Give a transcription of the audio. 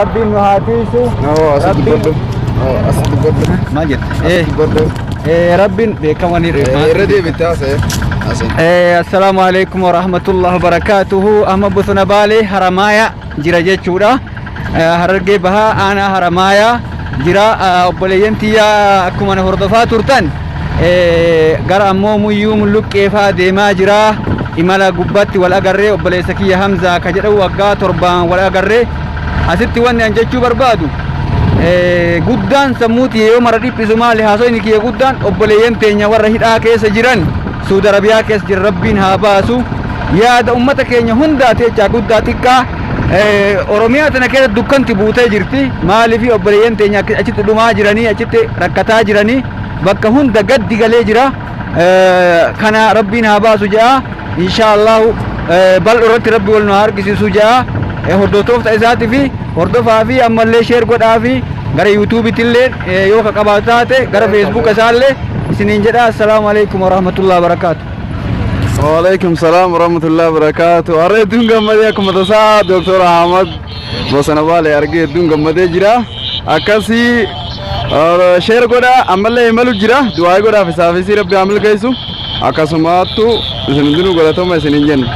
Rabbiin nu haa tiisu. Asitti dubbadhu. Asitti dubbadhu. Maal jette? Dubbadhu. Rabbiin beekamanii. Irra deebitti haasa'e. Haasa'e. Assalaamu alaikum warahmatullahi wabarakatuhu. Ahmad Bosona Baalee Haramaaya jira jechuudha. Harargee Bahaa aanaa Haramaaya jira. Obboleeyyan tiyyaa akkuma na hordofaa turtan gara ammoo muyyuu mulluqqee fa'aa deemaa jira. Imala gubbaatti wal agarree obboleessa kiyya Hamzaa ka jedhamu waggaa 7n wal agarree. Asitti wanni an jechuu barbaadu guddaan sammuu tiyya yoo mara dhiphisu maali, haasofni kiyya guddaan obboleeyyan teenya warra hidhaa keessa jiran, Suudi Arabiyaa keessa jiran, Rabbiin haa baasu. Yaada ummata keenya hundaati jechaa, guddaa xiqqaa. Oromiyaa tana keessa dukkanti buutee jirti. Maaliif obboleeyyan teenya achitti dhumaa jiranii, achitti rakkataa jiranii, bakka hunda gaddi galee jira. Kana Rabbiin haa baasu jedha. Insha Allahu bal'oo irratti Rabbi wal nu haa argisiisu jedha. Hordoftoota isaatii fi hordofaa fi ammallee share godhaa fi gara YouTubeitti illee yoo ka qabaatu taate, gara Facebook isaallee isiniin jedha. Assalaamu alaikum warahmatullahi wabarakaatu. Waalaikum salaam warahmatullahi wabarakatuh. Har'a hedduun gammadee, akkuma tasaa Dooktor Ahmad Bosona Baalee argee hedduun gammadee jira. Akkasii share godhaa, ammallee imalu jira. Du'aa godhaaf, isaafis Rabbi haa milkeessu. Akkasumattu isin hundinuu galatoma isiniin jenna.